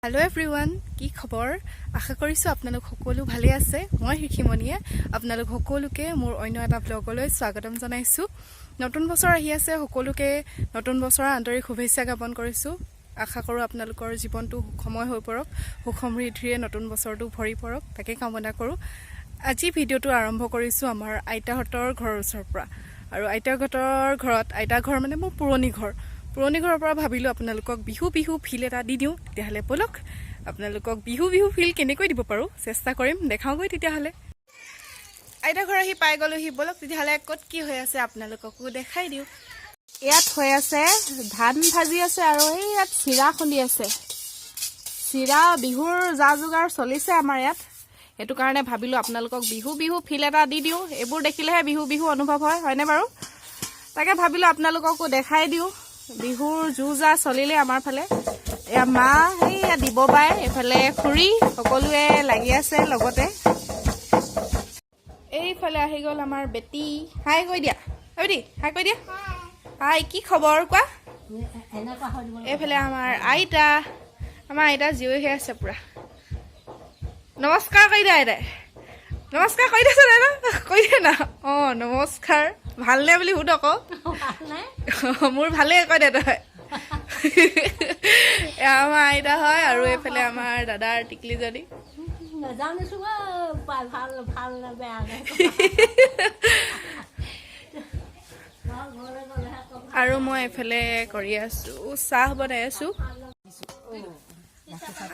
Hello' everyone, কি খবৰ? আশা কৰিছোঁ আপোনালোক সকলো ভালেই আছে। মই ঋষিমণিয়ে আপোনালোক সকলোকে মোৰ অন্য এটা ব্লগলৈ স্বাগতম জনাইছোঁ। নতুন বছৰ আহি আছে, সকলোকে নতুন বছৰৰ আন্তৰিক শুভেচ্ছা জ্ঞাপন কৰিছোঁ। আশা কৰোঁ আপোনালোকৰ জীৱনটো সুখময় হৈ পৰক, সুখ সমৃদ্ধিৰে নতুন বছৰটো ভৰি পৰক, তাকে কামনা কৰোঁ। আজি ভিডিঅ'টো আৰম্ভ কৰিছোঁ আমাৰ আইতাহঁতৰ ঘৰৰ ওচৰৰ পৰা আৰু আইতাহঁতৰ ঘৰত, আইতা ঘৰ মানে মোৰ পুৰণি ঘৰ, পুৰণি ঘৰৰ পৰা ভাবিলোঁ আপোনালোকক বিহু বিহু ফিল এটা দি দিওঁ। তেতিয়াহ'লে ব'লক, আপোনালোকক বিহু বিহু ফিল কেনেকৈ দিব পাৰোঁ চেষ্টা কৰিম, দেখাওঁগৈ। তেতিয়াহ'লে আইতা ঘৰ আহি পাই গ'লোহি। ব'লক তেতিয়াহ'লে, ক'ত কি হৈ আছে আপোনালোককো দেখাই দিওঁ। ইয়াত হৈ আছে ধান ভাজি আছে আৰু এই ইয়াত চিৰা খুন্দি আছে। চিৰা, বিহুৰ যা যোগাৰ চলিছে আমাৰ ইয়াত। সেইটো কাৰণে ভাবিলোঁ আপোনালোকক বিহু বিহু ফিল এটা দি দিওঁ। এইবোৰ দেখিলেহে বিহু বিহু অনুভৱ হয়, হয়নে বাৰু? তাকে ভাবিলোঁ আপোনালোককো দেখাই দিওঁ। বিহুৰ যো জা চলিলে আমাৰ ফালে। এয়া মা, সেইয়া দিব বাই, এইফালে খুৰী, সকলোৱে লাগি আছে। লগতে এইফালে আহি গ'ল আমাৰ বেটি। হাই কৈ দিয়া অ' বেটি, হাই কৈ দিয়া। হাই, কি খবৰ কোৱা। এইফালে আমাৰ আইতা, আমাৰ আইতা জীয়ৰী হৈ আছে পুৰা। নমস্কাৰ কৰি দিয়া আইতাই, নমস্কাৰ কৰি দিয়াচোন আইতা, কৰি দিয়া না। অঁ, নমস্কাৰ, ভালনে বুলি সোধ আকৌ। মোৰ ভালেই কয় দে তই। এয়া আমাৰ আইতা হয় আৰু এইফালে আমাৰ দাদাৰ টিকলিজনী। নাজানিছো ভাল ভাল নে বেয়া নে। আৰু মই এইফালে কৰি আছো, চাহ বনাই আছো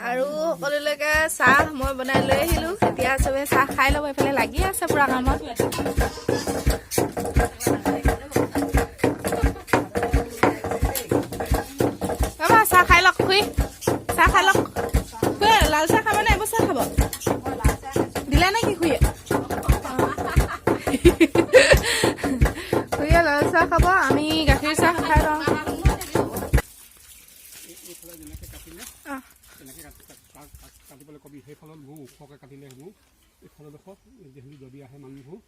আৰু সকলোলৈকে চাহ মই বনাই লৈ আহিলো। এতিয়া চবে চাহ খাই ল'ব। এইফালে লাগি আছে পুৰা কামত। বাবা, চাহ খাই লওক। খুৰী, চাহ খাই লওক। খুৰী, লাল চাহ খাব নে এইবোৰ চাহ খাব দিলে নে কি? খুৰীয়ে, খুৰীয়ে লাল চাহ খাব, আমি গাখীৰ চাহ খাই লওঁ। এইফালে যেনেকৈ কাটিলে তেনেকৈ কাটিবলৈ কবি। সেইফালত বহু ওখকৈ কাটিলে সেইবোৰ এইফালডোখৰ যিহেতু যদি আহে মানুহবোৰ,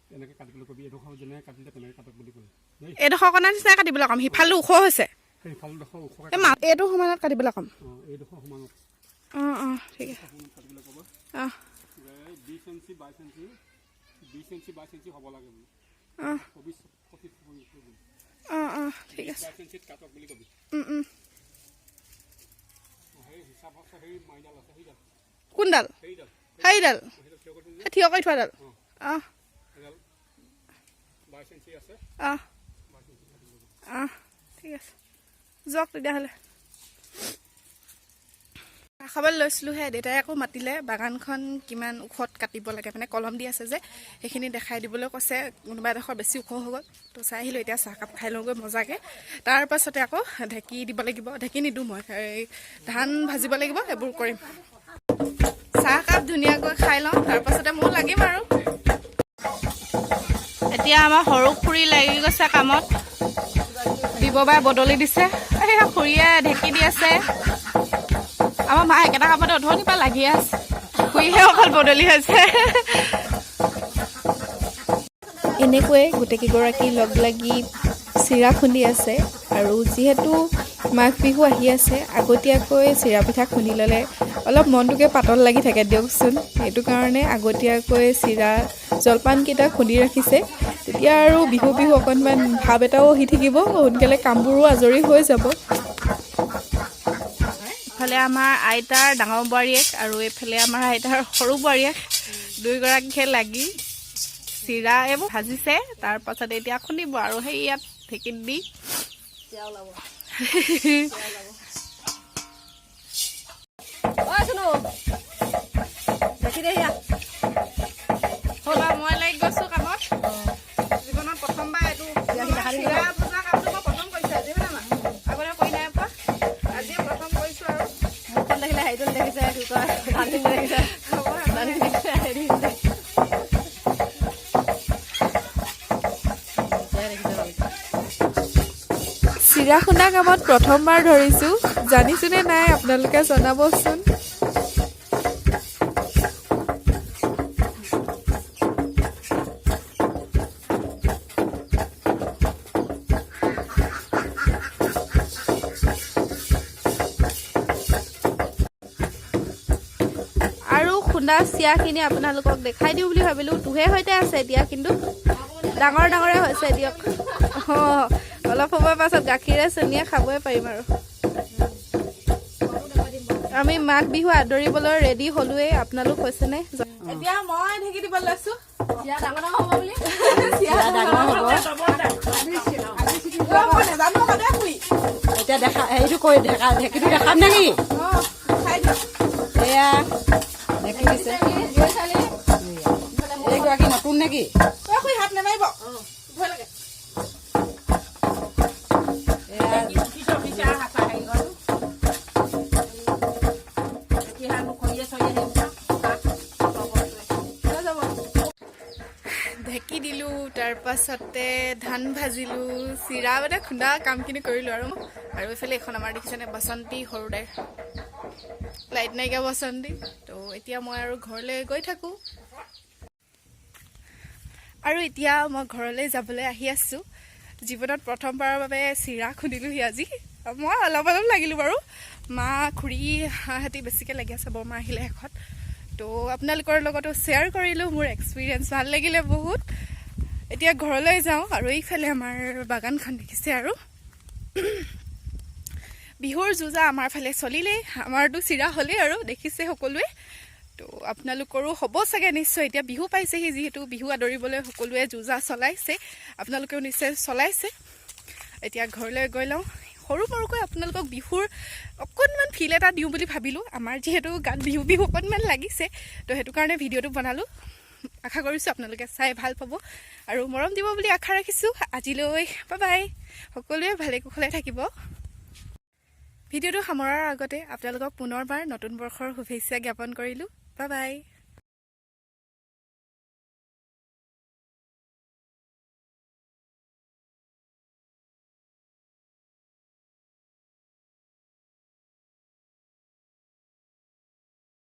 তেনেকৈ কাটিবলৈ কবি। এইডোখৰ যেনেকৈ কাটিলে তেনেকৈ কাটক বুলি ক'লে দেই। এইডোখৰ কণাৰ নিচিনা কাটিবলৈ কম, সিফালটো ওখ হৈছে। সেইফালডোখৰ ওখকৈ। এই মা, এইটো সমানত কাটিবলৈ কম। অঁ, এইডোখৰ সমানত। অঁ, ঠিক আছে। সমানত কাটিবলৈ ক'ব। এই 20 ইঞ্চি 22 ইঞ্চি, 20 ইঞ্চি 22 ইঞ্চি হ'ব লাগে বুলি। 24 25 বুলি। অঁ, ঠিক আছে। 22 ইঞ্চিত কাটক বুলি কবি। সেই হিচাপ আছে, সেই মাইডাল আছে, সেইডাল। কোনডাল? সেইডাল। সেইডাল? সেইডাল থিয় কৰি সেই থিয় কৰি থোৱাডাল? অঁ। সেইডাল 22 ইঞ্চি আছে। 22 ইঞ্চি কাটিব। অঁ, ঠিক আছে, যাওক তেতিয়াহ'লে। চাহ খাবলৈ লৈছিলোঁহে, দেউতাই আকৌ মাতিলে। বাগানখন কিমান ওখত কাটিব লাগে, মানে কলম দি আছে যে, সেইখিনি দেখাই দিবলৈ কৈছে। কোনোবা এডোখৰ বেছি ওখ হৈ গ'ল তো চাই আহিলোঁ। এতিয়া চাহকাপ খাই লওঁগৈ মজাকৈ। তাৰ পাছতে আকৌ ঢেঁকী দিব লাগিব, ঢেঁকী নিদিওঁ মই, এই ধান ভাজিব লাগিব, সেইবোৰ কৰিম। চাহকাপ ধুনীয়াকৈ খাই লওঁ, তাৰপাছতে ময়ো লাগিম। আৰু এতিয়া আমাৰ সৰু খুৰী লাগি গৈছে কামত। দিববাই বদলি দিছে, এইয়া খুৰীয়ে ঢেঁকী দি আছে। আমাৰ মা একেটা কামতে অথনিৰ পৰা লাগি আছে, খুৰীহে অকল বদলি হৈছে। এনেকৈয়ে গোটেইকেইগৰাকী লগ লাগি চিৰা খুন্দি আছে আৰু যিহেতু মাঘ বিহু আহি আছে, আগতীয়াকৈ চিৰা পিঠা খুন্দি ল'লে অলপ মনটোকে পাতল লাগি থাকে দিয়কচোন। সেইটো কাৰণে আগতীয়াকৈ চিৰা জলপানকেইটা খুন্দি ৰাখিছে। তেতিয়া আৰু বিহু বিহু অকণমান ভাৱ এটাও আহি থাকিব, সোনকালে কামবোৰো আজৰি হৈ যাব। ইফালে আমাৰ আইতাৰ ডাঙৰ বোৱাৰীয়েক আৰু এইফালে আমাৰ আইতাৰ সৰু বোৱাৰীয়েক, দুয়োগৰাকীয়ে লাগি চিৰা এইবোৰ ভাজিছে। তাৰ পাছত এতিয়া খুন্দিব আৰু সেই ইয়াত ঢেঁকীত দি। এইবাৰ মই লাগি গৈছো কামত। জীৱনত প্ৰথমবাৰ এইটো চিৰা ভজা কামটো মই প্ৰথম কৰিছোঁ আজি, হয় নাই মা? আগতে কৰি নাই পোৱা, আজিয়ে প্ৰথম কৰিছোঁ আৰু। মুখখন দেখিলে হেৰিটো দেখিছে, কি কয়, ধানখিনি দেখিছে। হ'ব। ধানখিনি দেখিছে, হেৰি দেখিছে। দেখিছে ভালকে। চিৰা খুন্দা কামত প্ৰথমবাৰ ধৰিছোঁ, জানিছোনে নাই আপোনালোকে জনাবচোন। খুন্দা চিৰাখিনি আপোনালোকক দেখাই দিওঁ বুলি ভাবিলোঁ। তুহে সৈতে আছে এতিয়া, কিন্তু ডাঙৰ ডাঙৰে হৈছে দিয়ক। অঁ, অলপ সময়ৰ পাছত গাখীৰে চেনিয়ে খাবই পাৰিম। আৰু আমি মাঘ বিহু আদৰিবলৈ ৰেডি হ'লোৱেই। আপোনালোক হৈছেনে? এতিয়া মই ঢেঁকী দিব লৈছো। চিৰা ডাঙৰ ডাঙৰ হ'ব বুলি। চিৰা ডাঙৰ হ'ব। মই নাজানো আকৌ দেই খুৰী। এতিয়া দেখা হেৰিটো কৰি দেখা, ঢেঁকীটো দেখাম নেকি? অঁ, খাই দিয়ক। এয়া ঢেঁকী দিছে। এইগৰাকী নতুন নেকি? অ খুৰী, হাত নামাৰিব, ভয় লাগে। এয়া। লৈ যাব। ঢেঁকী দিলোঁ, তাৰপাছতে ধান ভাজিলোঁ, চিৰা মানে খুন্দা কামখিনি কৰিলোঁ। আৰু এইফালে এইখন আমাৰ দেখিছেনে, বাচন্তি, সৰুদাইৰ লাইট নাইকিয়া বাচন্তি। তো এতিয়া মই আৰু ঘৰলৈ গৈ থাকোঁ। আৰু এতিয়া মই ঘৰলৈ যাবলৈ আহি আছোঁ। জীৱনত প্ৰথমবাৰৰ বাবে চিৰা খুন্দিলোহি আজি। মই অলপ অলপ লাগিলোঁ বাৰু, মা, খুৰী সিহঁতি বেছিকৈ লাগি আছে। বৰমা আহিলে শেষত। তো আপোনালোকৰ লগতো শ্বেয়াৰ কৰিলোঁ মোৰ এক্সপিৰিয়েঞ্চ, ভাল লাগিলে বহুত। এতিয়া ঘৰলৈ যাওঁ। আৰু এইফালে আমাৰ বাগানখন দেখিছে। আৰু বিহুৰ যো-জা আমাৰ ফালে চলিলেই, আমাৰতো চিৰা হ'লেই আৰু দেখিছে সকলোৱে। তো আপোনালোকৰো হ'ব চাগে নিশ্চয়। এতিয়া বিহু পাইছেহি যিহেতু, বিহু আদৰিবলৈ সকলোৱে যো-জা চলাইছে, আপোনালোকেও নিশ্চয় চলাইছে। এতিয়া ঘৰলৈ গৈ লওঁ। সৰু সৰুকৈ আপোনালোকক বিহুৰ অকণমান ফিল এটা দিওঁ বুলি ভাবিলোঁ। আমাৰ যিহেতু গাত বিহু বিহু অকণমান লাগিছে, তো সেইটো কাৰণে ভিডিঅ'টো বনালোঁ। আশা কৰিছোঁ আপোনালোকে চাই ভাল পাব আৰু মৰম দিব বুলি আশা ৰাখিছোঁ। আজিলৈ বাই বাই। সকলোৱে ভালে কুশলে থাকিব। ভিডিঅ'টো সামৰাৰ আগতে আপোনালোকক পুনৰবাৰ নতুন বৰ্ষৰ শুভেচ্ছা জ্ঞাপন কৰিলোঁ। Bye bye.